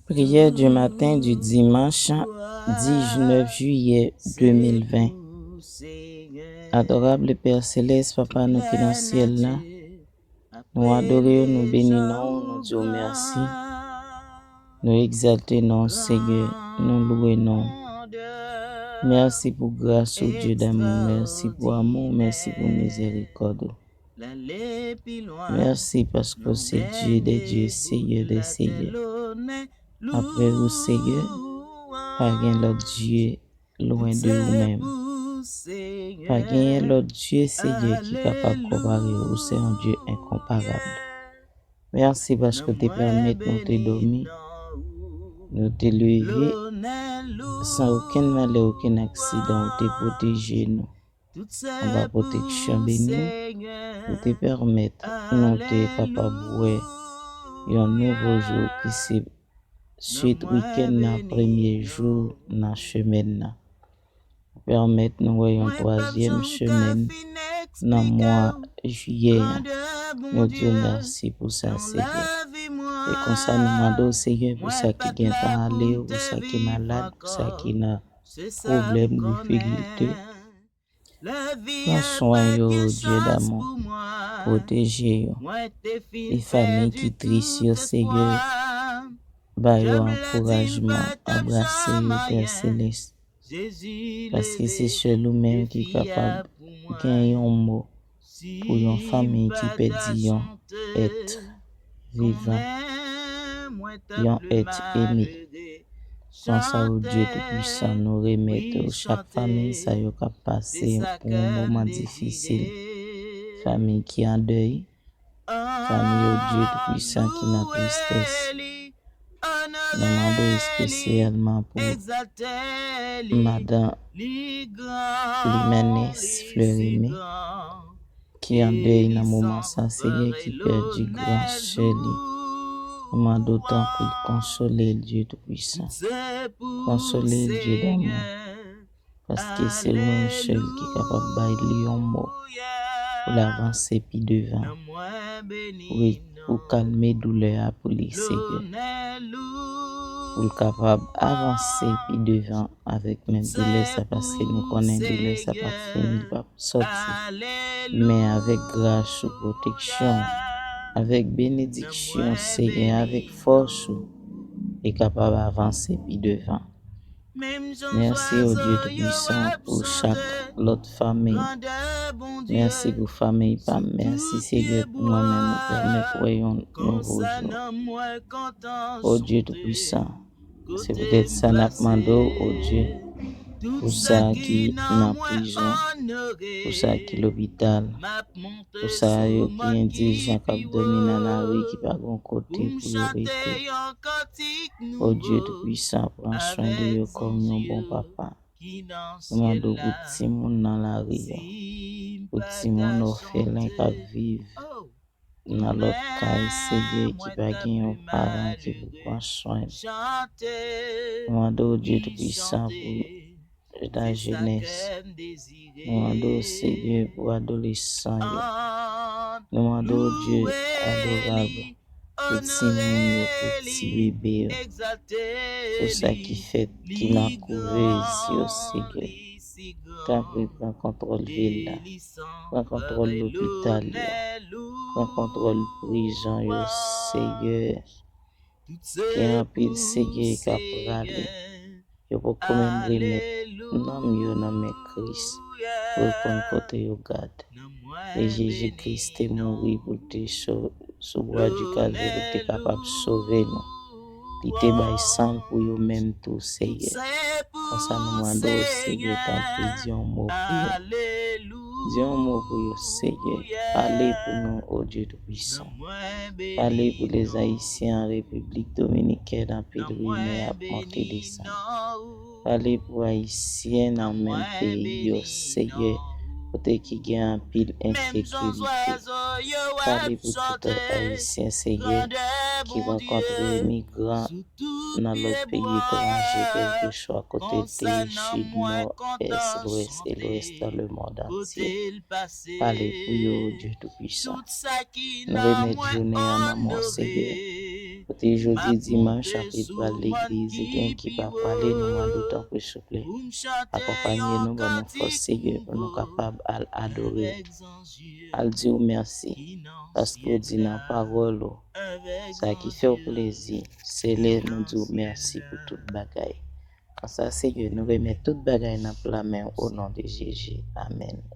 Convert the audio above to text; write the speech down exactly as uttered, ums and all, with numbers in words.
Prière du matin du dimanche dix-neuf juillet deux mille vingt. Adorable Père Céleste, Papa nou ki nan syèl la, nou adore w, nou beni non w, nou di w mèsi. Nou egzalte non w, Senyè, nou lwe non w. Mèsi pou gras ou, Dye damou. Mèsi pou amou w. Mèsi pou mizerikòd ou. Mèsi paske w se Dye dè dye, Seyè dè seyè. Apre ou, Seyè, pa gen lòt dye lwen de ou menm. Pa genyen lòt dye, Seyè, ki kapab konpare w. Ou se yon Dye enkonparab. Mèsi paske w te pèmèt nou te dòmi, nou te leve san okenn malè, okenn aksidan. Ou te pwoteje nou anba pwoteksyon beni w. Ou te pèmèt nou te kapab wè yon nouvo jou ki se swit wikenn nan, premye jou nan semèn nan. Ou pèmèt nou wè yon twazyèm semèn nan mwa jiyè an. Nou di w mèsi pou sa, Seyè. E konsa, nou mande w, Seyè, pou sa ki gentan ale, pou sa ki malad, pou sa ki nan pwoblèm, difikilte, pran swen yo, Dye damou. Pwoteje yo. E fanmi ki tris yo, Seyè, ba yo ankourajman, anbrase yo, Pè Selès. Paske se sèl ou menm ki kapab gen yon mo pou yon fanmi ki pèdi yon èt vivan, yon èt eme. Konsa, o Dye Toupisan, nou remèt ou chak fanmi sa yo k ap pase pou yon moman difisil. Fanmi ki an dèy, fanmi, o Dye Toupisan, ki nan tristès. Nou mande w espesyèlman pou madan Limenès Fleurimé, ki an dèy nan moman sa, Seyè, ki pèdi gran sè li. Nou mande w tanpri konsole l, Dye Toupisan. Konsole l, Dye damou. Paske se ou menm sèl ki kapab bay li yon mo pou l avanse pi devan, pou, pou kalme doulè a pou li, Seyè. Pou l kapab avanse pi devan avèk menm doulè sa, paske nou konnen doulè sa p ap fini, li p ap sòti. Men avèk gras ou, pwoteksyon, avèk benediksyon, Seyè, avèk fòs ou, li kapab avanse pi devan. Mèsi, o Dye Toupisan, pou chak lòt fanmi. Mèsi pou fanmi pa m. Mèsi, Seyè, pou mwen menm, ou pèmèt wè yon nouvo jou. O Dye Toupisan, se poutèt sa n ap mande w, o Dye, pou sa ki nan prizon, pou sa ki lopital, pou sa yo ki endijan, k ap dòmi nan lari, ki pa gen kote pou yo rete. O Dye Toupisan, pran swen de yo kòm yon bon papa. Nou mande w pou timoun nan lari a, pou timoun òfelen k ap viv nan lòt kay, Seyè, ki pa gen yon paran ki pou pran swen. Nou mande w, Dye Toupisan, pou lajenès. Nou mande w, Seyè, pou adolesan yo. Nou mande w, Dye adorab, pou timoun yo, pou ti bebe yo, pou sa ki fèt, ki nan kouvèz yo, Seyè. Tanpri, pran kontwòl vil la. Pran kontwòl lopital yo. Pran kontwòl prizon yo, Seyè. Gen anpil, Seyè, k ap prale. Yo poko menm remèt nanm yo nan men Kris pou l konn kote yo gade. E Jezi Kris te mouri pou l te so-, sou bwa di Kalvari pou l te kapab sove nou. Li te bay san l pou yo menm tou, Seyè. Konsa nou mande w, Seyè, tanpri, di yon mo pou yo. Di yon mo pou yo, Seyè. Pale pou nou, o Dye Toupisan. Pale pou lèzayisyen an Repiblik Dominikèn, anpil rimè ap monte desann. Pale pou Ayisyen nan menm peyi yo, Seyè, kote ki gen anpil ensekirite. Pale pou tout Ayisyen, Seyè, ki rankontre migran nan lòt peyi etranje, kèlkeswa kote yo te ye, sid, nò, ès, lwès e lwès, dans le monde entier. Pale pou yo, o Dye Toupisan. Nou remèt jounen an nan men w, Seyè. Kote jodi dimanch, apre pral legliz, gen ki pa prale, nou mande w tanpri souple akonpanye nou, ban nou fòs, Senyè, pou nou kapab al adore w, al di w mèsi, paske w di nan pawòl ou, sa ki fè w plezi, se lè nou di w mèsi pou tout bagay. Konsa, Senyè, nou remèt tout bagay nan pla men w, o non de Jezi. Amèn.